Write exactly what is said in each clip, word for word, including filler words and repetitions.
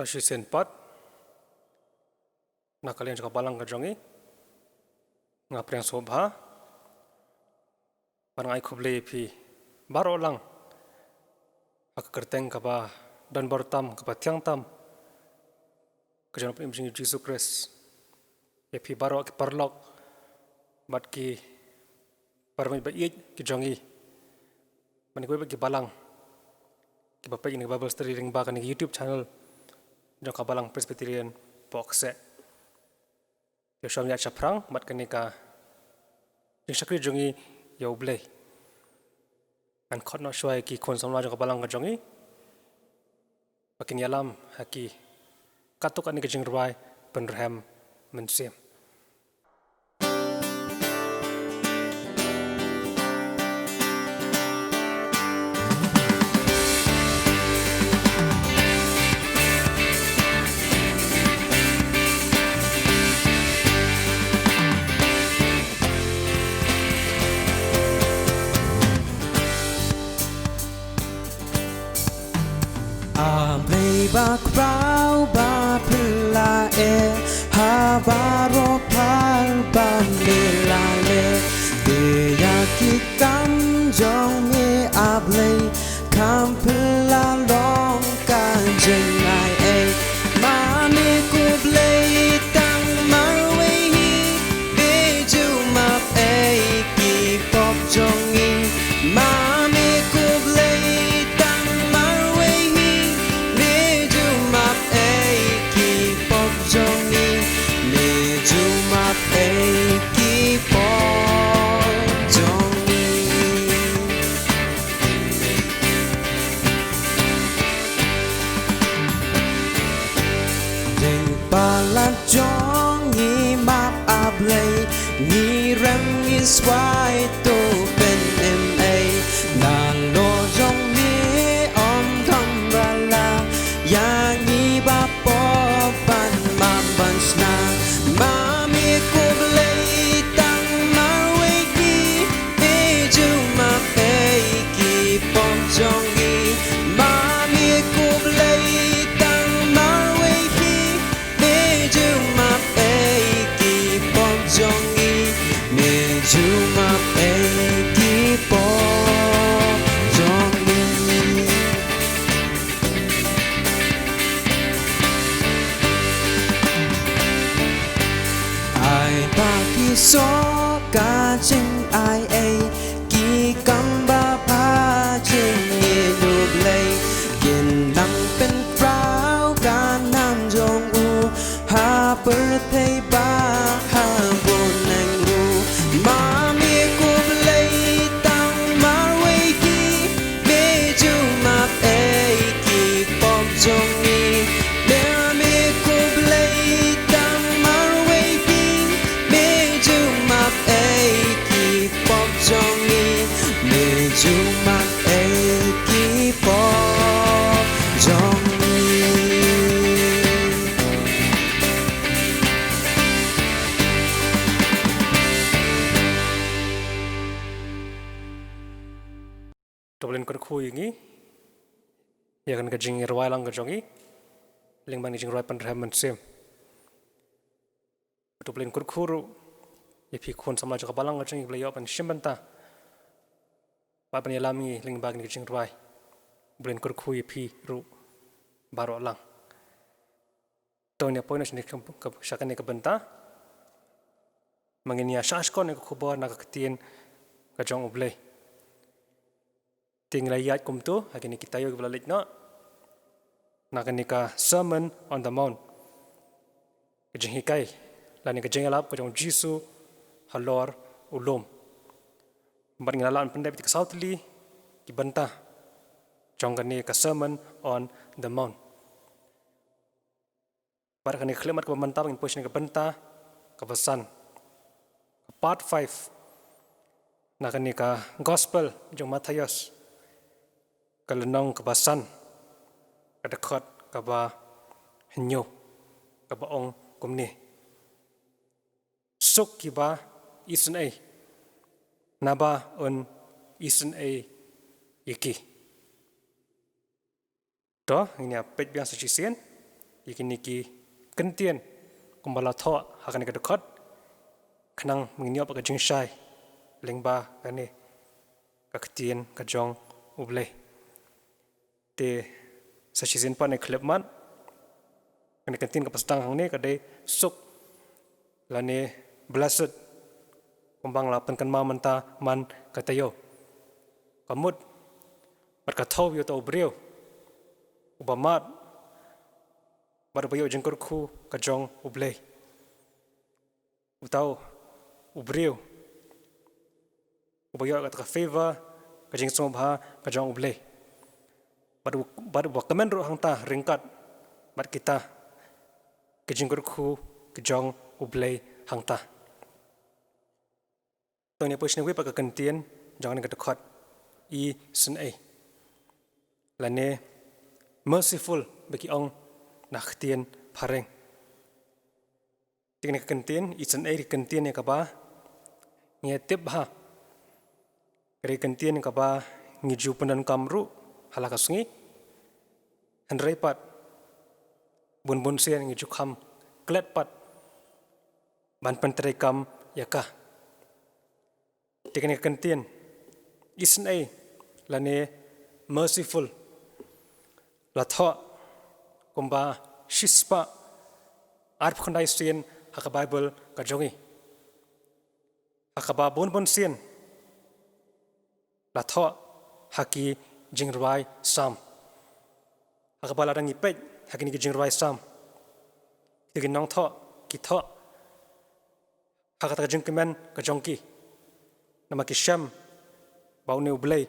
Sa shisien pat, na ka liang jong ka balang ka jong ngi, nga pdiang sngewbha bad nga ai khublei ïa phi baroh lang ha ka kyrteng kaba don bor tam, kaba thiang tam ka jong u Nongpynim jong ngi Jisu Khrist, ïa phi baroh ki paralok bad ki para bangeit ba ïeit ki jong ngi, bad kiwei pat ki balang kiba peit ïa kane ka Bible study lyngba kane ka YouTube channel jong ka Balang Presbyterian Pohkseh. Ïa shuwa ban ïaid shaphrang bad kane ka jingshakri jong ngi ïa U Blei, ngan khot noh shuwa ïa ki khun samla jong ka balang ka jong ngi ba kin ïalam ha ki katto katne ka jingrwai Pynrhem Mynsiem. A Blei ba khraw ba phylla eh, ha baroh phar ba me la leh, te ïa ki kam jong me A Blei, kham phylla long ka jingai ei. Ma me khublei tang marwei hi, me ju map ei ki pop jong ngi. Ma me khublei tang marwei hi, me ju map ei ki pop jong ngi. Me ju map ei ki pop jong ngi. Jingpalat jong ngi map A Blei, ngi rem ngi swai to pynim ei. Nalor jong me ym kham bala ïa ngi ba pop ban map ban shna. Ma me khublei tang marwei hi, me ju map ei ki pop jong ngi. Ma me khublei tang marwei hi, me ju map ei ki pop jong ngi. Me ju map ei ki pop jong ngi. Ai ba ki soh ka jingai ei, ki kam ba pha jingïeit U Blei, kin nang pynphraw ka nam jong u ha pyrthei bad ha bneng ruh. Ma me khublei tang marwei hi, me ju map ei ki pop jong ngi. Ma me khublei tang marwei hi, me ju map ei ki pop jong ngi. Me ju map ei ki pop jong ngi. To Blei un kyrkhu ïa ngi ïa kane ka jingrwai lang ka jong ngi lyngba kane ka jingrwai Pynrhem Mynsiem. To Blei un kyrkhu ruh ïa phi khun samla jong ka balang ka jong ngi kiba la ïoh ban shim bynta bad ban ïalam ïa ngi lyngba kane ka jingrwai. To Blei un kyrkhu ïa phi ruh baroh lang. To ngin ïa poi noh sha kane ka bynta, ma ngin ïa shah shkor ïa ka khubor na ka ktien ka jong U Blei. Te ngi la ïaid kumto ha kine ki taïew kiba la leit noh na kane ka Sermon on the Mount, ka jinghikai lane ka jingïalap ka jong U Jisu halor u lum. Bad ngi la lah ban pyndep ïa ka saw tylli ki bynta jong kane ka Sermon on the Mount. Bad kane ka khyllipmat kaba mynta ngin poi sha kane ka bynta kaba san, ka part five na kane ka Gospel jong u Mathaios, ka lynnong kaba san, ka dkhot kaba hynñiew, kaba ong kumne: Suk kiba isynei, naba un isynei ïa ki. To ngin ïa peit biang sa shisien. ïa kine ki kyntien kumba la thoh ha kane ka dkhot, khnang ba ngin ïoh ka jingshai lyngba kane ka ktien ka jong U Blei. Te sa shisien pat, ne khyllipmat, kane ka ktien kaba sdang hangne ka dei suk lane blessed, kumba nga la pynkynmaw mynta man ka taïew. Ka mut bad ka thew ïa uta u briew uba mad bad uba ïoh jingkyrkhu ka jong U Blei. Uta u briew uba ïoh kata ka favor, ka jingsngewbha ka jong U Blei. Bad u, bad uba kmen ruh hangta ryngkat bad kita, ka jingkyrkhu ka jong U Blei hangta. To ngin ïa pule shane wei pat ka kyntien jong kane ka dkhot, isynei, lane merciful ba ki ong na ka ktien phareng. Te kane ka kyntien isynei ka dei ka kyntien ïa kaba ngi tip bha, ka dei ka kyntien ïa kaba ngi ju pyndonkam ruh ha la ka sngi. Hynrei pat bun bun sien ngi ju kham klet pat ban pyntreikam ïa ka. Te kane ka kyntien isynei lane merciful la thoh kumba shispah arphew khyndai sien ha ka Baibl ka jong ngi, ha kaba bun bun sien la thoh ha ki jingrwai Salm. Ha kaba lada ngi peit ha kine ki jingrwai Salm, kito ki nongthoh ki thoh ha kata ka jingkmen ka jong ki. Namar ki shem ba une U Blei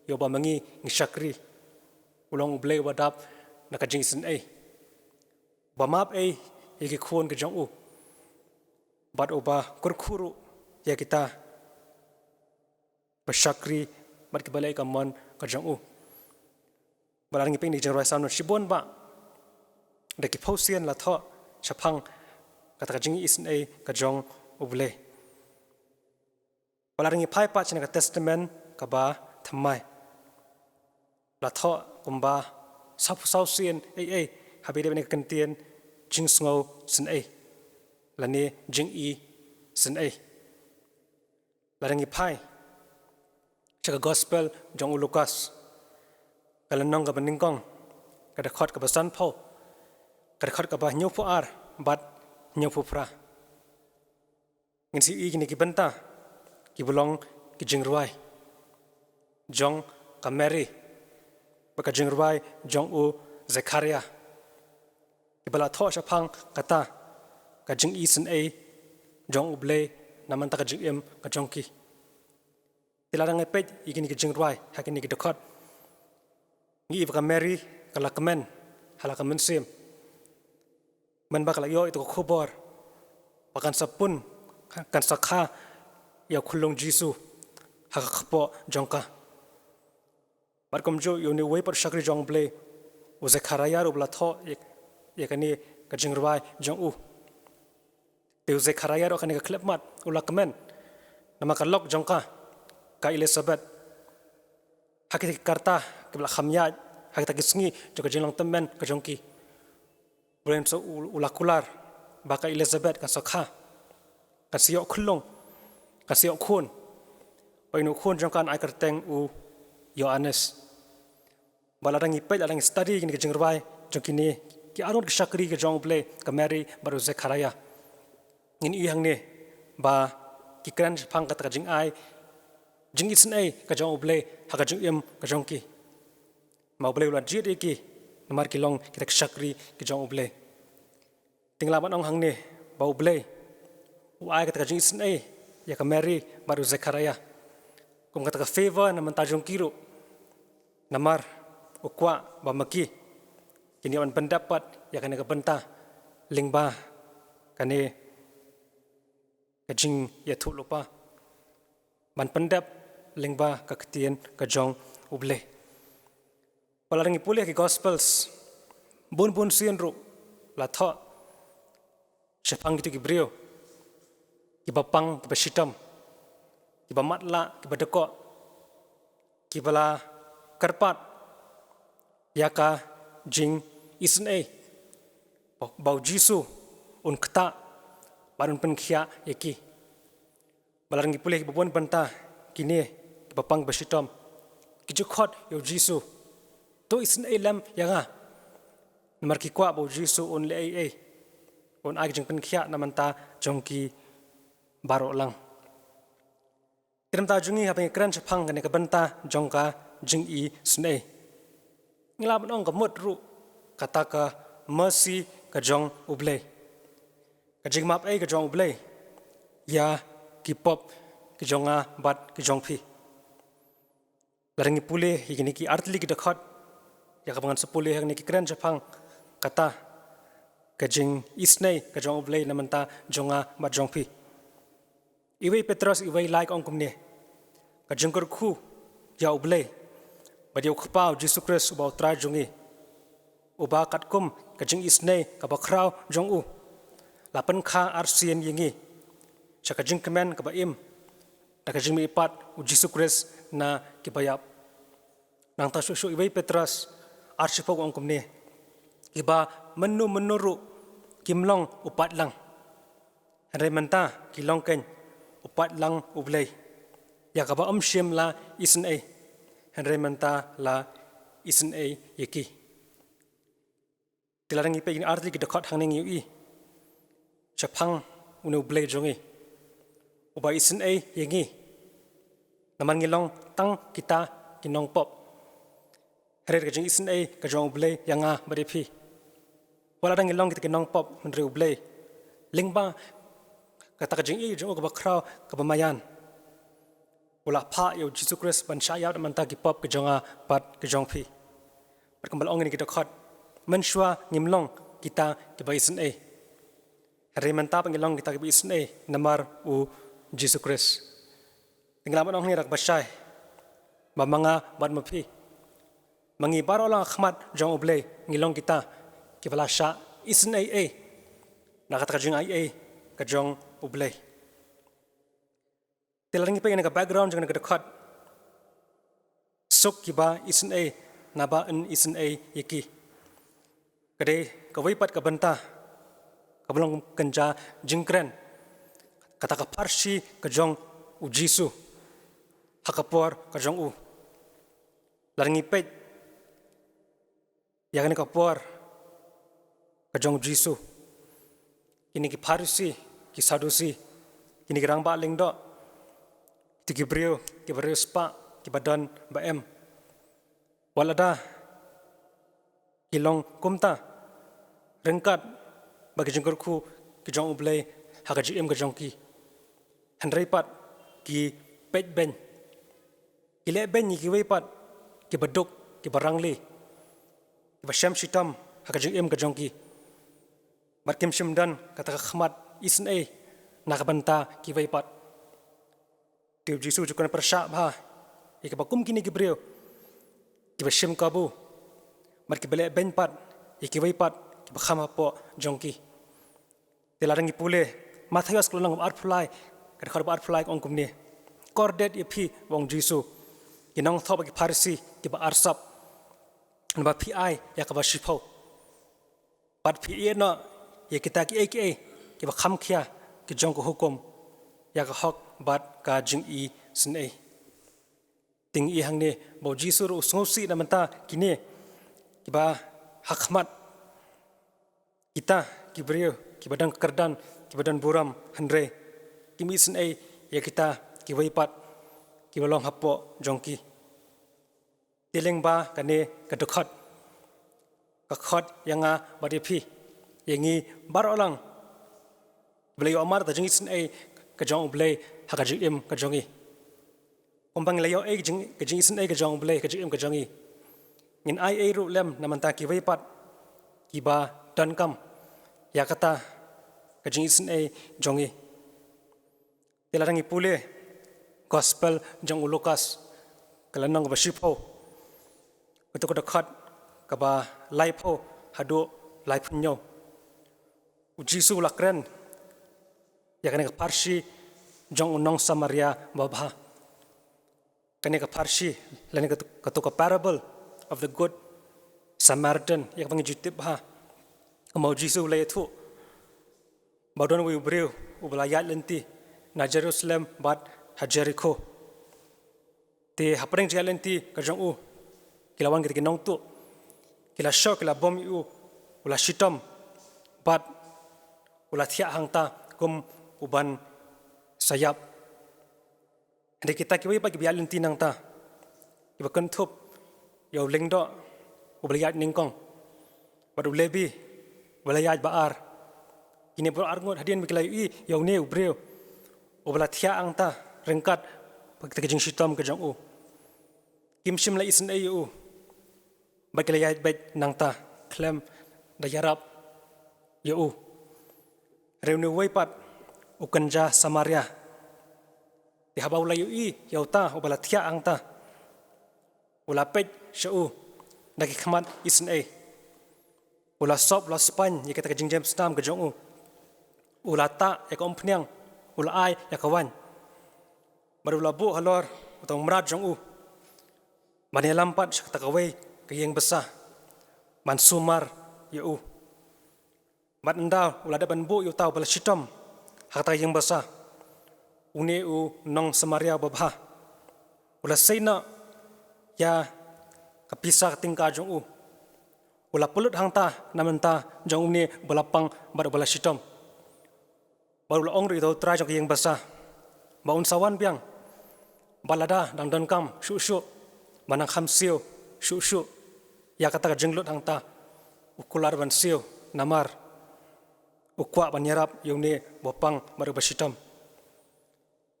ïa uba ma ngi ngi shakri u long U Blei uba dap na ka jingisynei, uba map ei ïa ki khun ka jong u, bad uba kyrkhu ruh ïa kita ba shakri bad kiba leh ka mon ka jong u. Ba lada ngi peit na ki jingrwai Salm, shibun ba da ki phew sien la thoh shaphang kata ka jingisynei ka jong U Blei. Ba lada ngi phai pat sha kane ka Testament kaba thymmai, la thoh kumba sawphew saw sien ei ei haba ïadei bad kane ka kyntien jingsngew synei lane jingisynei. Lada ngi phai sha ka Gospel jong u Lukas, ka lynnong kaba nyngkong, ka dkhot kaba sanphew, ka dkhot kaba hynñiewphew ar bad hynñiewphew phra, ngin sa ïohi kine ki bynta kiba long ki jingrwai jong ka Mary bad ka jingrwai jong u Zekhariah, kiba la thoh shaphang kata ka jingisynei jong U Blei na ka bynta ka jingim ka jong ki. Te lada ngi peit ïa kine ki jingrwai ha kine ki dkhot, ngi ïohi ba ka Mary ka la kmen ha la ka mynsiem mynba ka la ïoh ïa ka khubor ba kan sa pun, kan sa kha ïa u khunlung Jisu ha ka kpoh jong ka. Bad kumjuh ïa une uwei pat u shakri jong U Blei, u Zekhariah ruh, ba la thoh ïa, ïa kane ka jingrwai jong u. Te u Zekhariah ruh ha kane ka khyllipmat u la kmen namar ka lok jong ka, ka Elizabeth, ha kita ki rta kiba la kham ïaid, ha kita ki sngi jong ka jinglong tymmen ka jong ki, u la kular ba ka Elizabeth kan sa kha, kan sa ïoh khunlung, kan sa ïoh khun. Bad une u khun jong ka yn ai kyrteng u Ïoannis. Bad lada ngi peit, lada ngi study kine ki jingrwai jong kine ki arngut ki shakri ki jong U Blei, ka Mary bad u Zekhariah, ngin ïohi hangne ba ki kren shaphang kata ka jingai jingisynei ka jong U Blei ha ka jingim ka jong ki. Ma U Blei u la jied ïa ki namar ki long kita ki shakri ki jong U Blei. Te nga lah ban ong hangne ba U Blei u ai kata ka jingisynei ïa ka Mary bad u Zekhariah kum kata ka favor na ka bynta jong ki ruh, namar u kwah ba ma ki kin ïoh ban pyndep pat ïa kane ka bynta lyngba kane ka jingïathuhlypa, ban pyndep lyngba ka ktien ka jong U Blei. Bad lada ngi pule ki Gospels, bun bun sien ruh la thoh shaphang kito ki briew kiba pang, kiba shitom, kiba matlah, kiba dkoh, kiba la kyrpad ïa ka jingisynei, Ba u Jisu un ktah bad un pynkhiah ïa ki. Ba lada ngi pule ha kiba bun bynta kine kiba pang ba shitom, ki ju khot ïa u Jisu, to isynei lem ïa nga. Namar ki kwah ba u Jisu un leh ei ei, un ai ka jingpynkhiah na bynta jong ki baroh lang. Te na bynta jong ngi, haba ngi kren shaphang kane ka bynta jong ka jingisynei, ngi lah ban ong ka mut ruh kata ka mercy ka jong U Blei, ka jingmap ei ka jong U Blei ïa ki pop ki jong nga bad ki jong phi. Lada ngi pule ïa kine ki artylli ki dkhot, ïa kaba ngan sa pule hangne, ki kren shaphang kata ka jingisynei ka jong U Blei na bynta jong nga bad jong phi. Iwei Petros iwei lai ka ong kumne: Ka jingkyrkhu ïa U Blei bad ïa U Kpa U Jisu Khrist, uba U Trai jong ngi, uba katkum ka jingisynei kaba khraw jong u la pynkha arsien ïa ngi sha ka jingkmen kaba im da ka jingmihpat U Jisu Khrist na kiba ïap. Nangta shuh shuh, iwei Petros arshiphew ka ong kumne: Kiba mynno mynno ruh kim long u paidlang, hynrei mynta ki long kein u paidlang U Blei, ïa kaba ym shym la isynei, hynrei mynta la isynei ïa ki. Te lada ngi peit ïa kine artylli ki dkhot hangne, ngi ïohi shaphang une U Blei jong ngi uba isynei ïa ngi, namar ngi long tang kita ki nongpop. Hynrei ka jingisynei ka jong U Blei ïa nga bad ïa phi, wat lada ngi long kita ki nongpop, hynrei U Blei, lyngba kata ka jingïeit jong u kaba khraw kaba maïan, u la phah ïa U Jisu Khrist ban shah ïap na bynta ki pop ki jong nga bad ki jong phi. Bad kumba la ong ïa kine ki dkhot, mynshuwa ngim long kita kiba isynei, hynrei mynta pat ngi long kita kiba isynei namar U Jisu Khrist. Te ngi lah ban ong hangne da kaba shai ba ma nga bad ma phi, ma ngi baroh lang ha khmat jong U Blei, ngi long kita kiba la shah isynei ei na kata ka jingai ei ka jong U Blei. Te lada ngi peit ïa kane ka background jong kane ka dkhot, suk kiba isynei naba yn isynei ïa ki, ka dei kawei pat ka bynta kaba long kynja jingkren, kata ka pharshi ka jong U Jisu ha ka por ka jong u. Lada ngi peit ïa kane ka por ka jong U Jisu, kine ki Pharisi, ki Sadusi, kine ki rangbah lyngdoh, kito ki briew kiba riewspah, kiba don ba em, wat lada ki long kumta, ryngkat bad ki jingkyrkhu ki jong U Blei ha ka jingim ka jong ki, hynrei pat ki peit beiñ, ki leh beiñ ïa kiwei pat kiba duk, kiba rangli, kiba shem shitom ha ka jingim ka jong ki. Bad kim shym don kata ka khmat isynei na ka bynta kiwei pat. Te U Jisu u ju kren pyrshah bha ïa kiba kum kine ki briew kiba shim kabu bad kiba leh beiñ pat ïa kiwei pat kiba kham hapoh jong ki. Te lada ngi pule Mathaios ka lynnong ba arphew lai, ka dkhot ba arphew lai, ka ong kumne: Kordit ïa phi, ong U Jisu, ki nongthoh bad ki Pharisi kiba arsap, naba phi ai ïa kaba shiphew, bad phi ïehnoh ïa kita kiei kiei kiba kham khia ki jong ka hukum, ïa ka hok bad ka jingisynei. Te ngi i hangne ba U Jisu ruh u sngewsih na bynta kine kiba ha khmat kita ki briew kiba don kyrdan, kiba don burom, hynrei kim isynei ïa kita kiwei pat kiba long hapoh jong ki. Te lyngba kane ka dkhot, ka khot ïa nga bad ïa phi, ïa ngi baroh lang, ba la ïoh mad ka jingisynei ka jong U Blei ha ka jingim ka jong ngi. Kumba ngi la ïoh ei ka jing, ka jingisynei ka jong U Blei ha ka jingim ka jong ngi, ngin ai ei ruh lem na bynta kiwei pat kiba donkam ïa kata ka jingisynei jong ngi. Te lada ngi pule Gospel jong u Lukas, ka lynnong kaba shiphew, kato ka dkhot kaba laiphew haduh laiphew hynñiew, U Jisu u la kren ïa kane ka pharshi jong u nong Samaria babha. Kane ka pharshi, lane kato, kato ka parable of the Good Samaritan, ïa kaba ngi ju tip bha, Kumba u Jisu u la ïathuh ba u don uwei u briew uba la ïaid lynti na Jerusalem bad ha Jerikho. Te hapdeng jingïaid lynti ka jong u, ki la wan kita ki nongtuh, ki la shoh, ki la bom ïa u, u la shitom bad u la thiah hangta kum u ban sa ïap. Hynrei kita kiwei pat kiba ïaid lynti nangta, kiba kynthup ïa u lyngdoh uba la ïaid nyngkong bad u Lebi uba la ïaid ba ar, kine baroh arngut, hadien ba ki la ïohi ïa une u briew uba la thiah hangta ryngkat bad kita ki jingshitom ka jong u, kim shym la isynei ïa u. Bad ki la ïaid beit nangta khlem da ïarap ïa u. Hynrei une uwei pat u kynja Samaria, te haba u la ïohi ïa uta uba la thiah hangta, u la peit sha u da ki khmat isynei. U la sop, u la spaiñ ïa kata ka jingjem snam ka jong u. U la tah ïa ka umphniang, u la ai ïa ka waiñ. Bad u la buh halor uta u mrad jong u ban ïalam pat sha kata kawei ka ïing basa ban sumar ïa u. Bad ynda u la dep ban buh ïa uta uba la shitom ha kata ka ïing basa, une u nong Samaria uba bha u la sei noh ïa ka pisa ka tyngka jong u. U la pynlut hangta na bynta jong une uba la pang bad uba la shitom. Bad u la ong ruh ïa uta u trai jong ka ïing basa ba un sa wan biang, ba lada dang donkam shuh shuh, ba nang kham siew shuh shuh ïa kata ka jinglut hangta, u kular ban siew, namar u kwah ban ïarap ïa une uba pang bad uba shitom.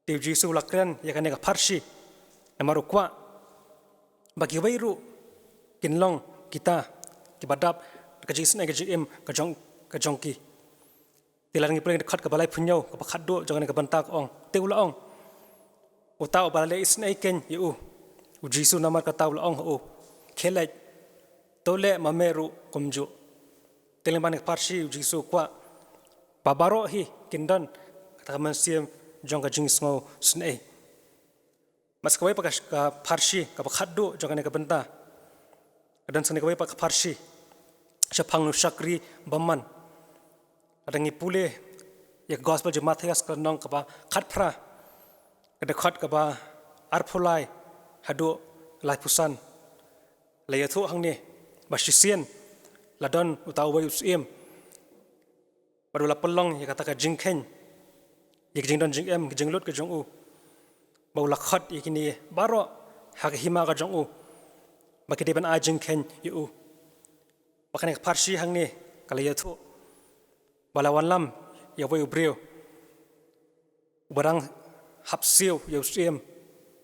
Te u Jisu u la kren ïa kane ka pharshi namar u kwah ba kiwei ruh kin long kita kiba dap ka jingisynei ka jingim ka jong, ka jong ki. Te lada ngi pule na ka dkhot kaba laiphew hynñiew, kaba khatduh jong kane ka bynta ka ong, te u la ong, uta uba la leh isynei keiñ ïa u, u Jisu namar kata u la ong ha u, khie leit, to leh ma me ruh kumjuh. Te lyngba kane ka pharshi u Jisu u kwah ba baroh hi kin don kata ka mynsiem jong ka jingsngew isynei. Bad sa kawei pat ka, ka pharshi kaba khatduh jong kane ka bynta, ka don sa kane kawei pat ka pharshi shaphang une u shakri bymman. Lada ngi pule ïa ka gospel jong u Mathaios, ka lynnong kaba khatphra, ka dkhot kaba arphew lai haduh laiphew san, la ïathuh hangne ba shisien la don uta uwei u syiem bad u la pynlong ïa kata ka jingkheiñ ïa ka jingdon jingem, ka jinglut ka jong u. Bad u la khot ïa kine baroh ha ka hima ka jong u ba ki dei ban ai jingkheiñ ïa u. Bad kane ka pharshi hangne ka la ïathuh ba la wanlam ïa uwei u briew uba dang hap siew ïa u syiem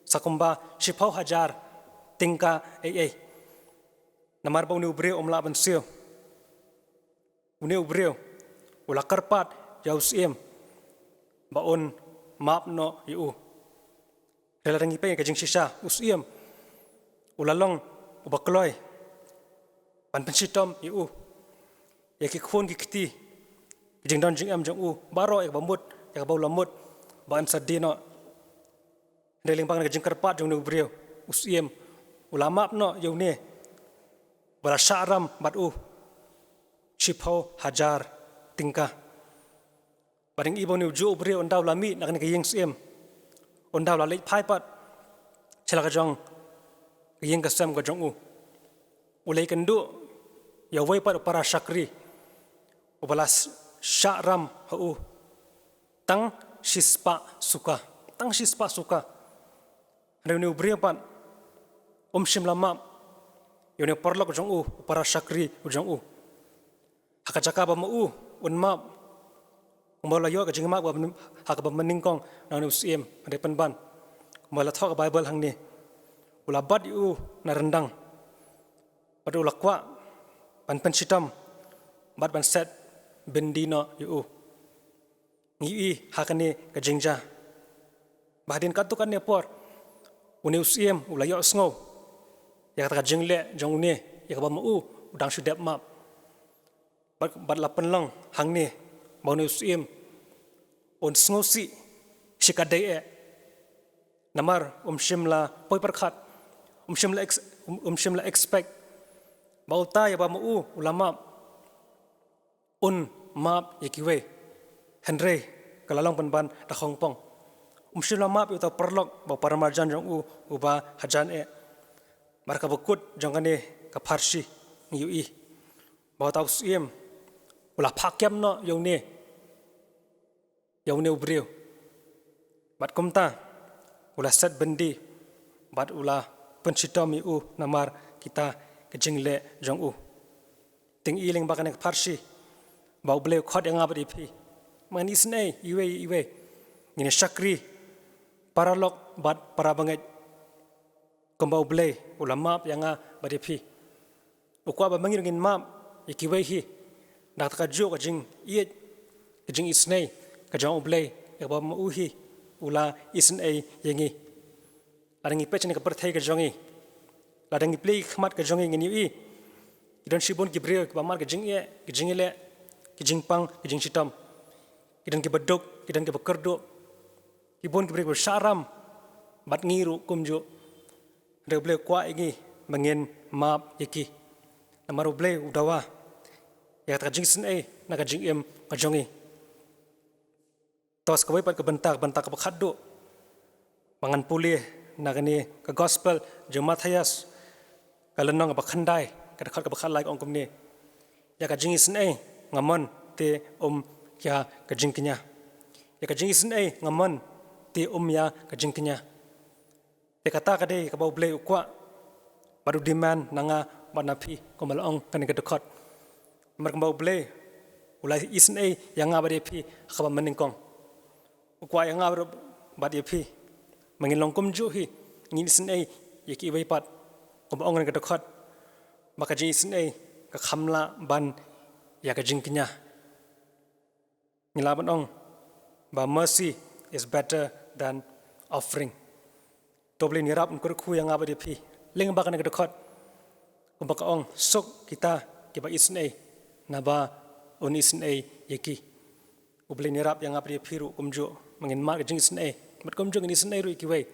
sa kumba shiphew hajar tyngka ei ei. Namar ba une u briew um lah ban siew, une u briew u la kyrpad ïa u syiem ba un map noh ïa u. Hynrei lada ngi peit ïa ka jingshisha, u syiem u la long uba kloi ban pynshitom ïa u, ïa ki khun ki kti, ki jingdon jingem jong u baroh, ïa kaba mut, ïa kaba u la mut, ba yn sa die noh. Hynrei lyngba kane ka jingkyrpad jong une u briew, u syiem u la map noh ïa une ba la shah ram bad u shiphew hajar tyngka. Bad ngi i ba une u juh u briew ynda u la mih na kane ka ïing syiem, ynda u la leit phai pat sha la ka jong ka ïing ka sem ka jong u, u la ïakynduh ïa uwei pat u para shakri uba la s-, shah ram ha u tang shispah suka, tang shispah suka. Hynrei une u briew pat um shym la map ïa une u paralok jong u, u para shakri u jong u. Ha ka jaka ba ma u un map, kumba u la ïoh ka jingmap kaba myn-, ha kaba mynnyngkong na une u syiem, hynrei pynban kumba la thoh ka Baibl hangne, u la bat ïa u na ryndang bad u la kwah ban pynshitom bad ban set byndi noh ïa u. Ngi ïohi ha kane ka jingjia ba hadien katto katne por une u syiem u la ïohsngew ïa kata ka jingleh jong une, ïa kaba ma u u dang shu dep map. Bad, bad la pynlong hangne ba une u syiem un sngewsih shikatdei eh. Namar um shym la poi pyrkhat, um shym la ex-, um, um shym la expect ba uta ïa ba ma u u la map un map ïa kiwei. Hynrei ka la long pynban da khongpong. Um shym la map ïa uta u paralok bad u paramarjan jong u uba hajan eh. Mar kaba kut jong kane ka pharshi ngi ïohi ba uta u syiem u la phah kem noh ïa une, ïa une u briew. Bad kumta u la set byndi bad u la pynshitom ïa u namar kita ki jingleh jong u. Te ngi i lyngba kane ka pharshi ba U Blei u khot ïa nga bad ïa phi, ma ngi isynei iwei iwei, ngin ïa shakri, paralok bad parabangeit, kumba U Blei u la map ïa nga bad ïa phi. U kwah ba ma ngi ruh ngin map ïa kiwei hi. Da kata ka juh ka jingïeit, ka jingisynei ka jong U Blei ïa kaba ma u hi u la isynei ïa ngi. Lada ngi peit sha kane ka pyrthei ka jong ngi, lada ngi plie ki khmat ka jong ngi, ngin ïohi ki don shibun ki briew kiba mad ka jingeh, ka jingïaleh, ka jingpang, ka jingshitom. Ki don kiba duk, ki don kiba kyrduh. Ki bun ki briew kiba shah ram bad ngi ruh kumjuh. Hynrei U Blei u kwah ïa ngi ba ngin map ïa ki. Namar U Blei u dawa ïa kata ka jingisynei na ka jingim ka jong ngi. To sa kawei pat ka bynta, ka bynta kaba khatduh ba ngan pule na kane ka gospel jong u Mathaios, ka lynnong kaba khyndai, ka dkhot kaba khatlai, ka ong kumne: Ïa ka jingisynei nga mon, te um ïa ka jingkñia. Ïa ka jingisynei nga mon, te um ïa ka jingkñia. Te kata ka dei kaba U Blei u kwah bad u demand na nga bad na phi, kumba la ong kane ka dkhot. Namar kumba U Blei u la isynei ïa nga bad ïa phi ha kaba mynnyngkong, u kwah ïa nga bad ïa phi ba ngin long kumjuh hi, ngin isynei ïa kiwei pat, kumba ong kane ka dkhot, ba ka jingisynei ka kham lah ban ïa ka jingkñia. Ngi lah ban ong ba mercy is better than offering. To U Blei un ïarap, un kyrkhu ïa nga bad ïa phi lyngba kane ka dkhot, kumba ka ong, suk kita kiba isynei, naba un isynei ïa ki. U Blei un ïarap ïa nga bad ïa phi ruh kumjuh ba ngin mad ka jingisynei, bad kumjuh ngin isynei ruh ïa kiwei,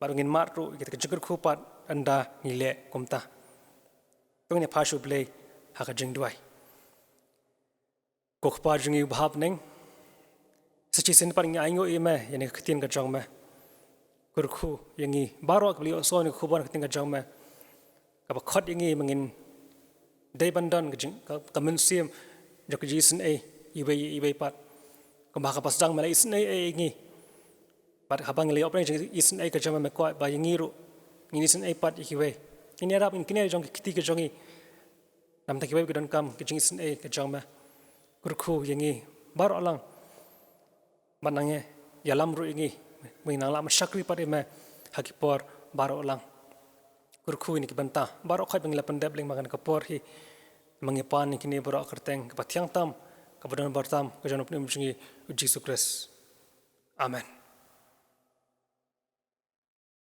bad ngin mad ruh ïa kita ki jingkyrkhu pat ynda ngi leh kumta. To ngin ïa phai sha U Blei ha ka jingduwai. Ko Kpa jong ngi uba ha bneng, sa shisien pat ngi ainguh ïa me ïa kane ka ktien ka jong me. Kyrkhu ïa ngi baroh kiba la ïohsngew ïa kane ka khubor, ka ktien ka jong me, kaba khot ïa ngi ba ngin dei ban don ka jing, ka, ka mynsiem jong ka jingisynei iwei ïa iwei pat. Kumba ha kaba sdang me la isynei ïa ngi, bad haba ngi la ïoh pdeng ka jingisynei ka jong me, me kwah ba ïa ngi ruh ngin isynei pat ïa kiwei. Ngin ïarap, ngin knieh jong ki kti ka jong ngi. Namar kiwei ki donkam ka jingisynei ka jong me. Kyrkhu ïa ngi baroh lang, bad nang ïalam ruh ïa ngi ba ngin nang lah ban shakri pat ïa me ha ki por baroh lang. Kyrkhu ïa ngi ki bynta baroh khoit ba ngi la pyndep lyngba kane ka por hi. Ma ngi pan ïa kine baroh ha ka kyrteng kaba thiang tam, kaba don bor tam ka jong U Nongpynim jong ngi, U Jisu Khrist. Amen.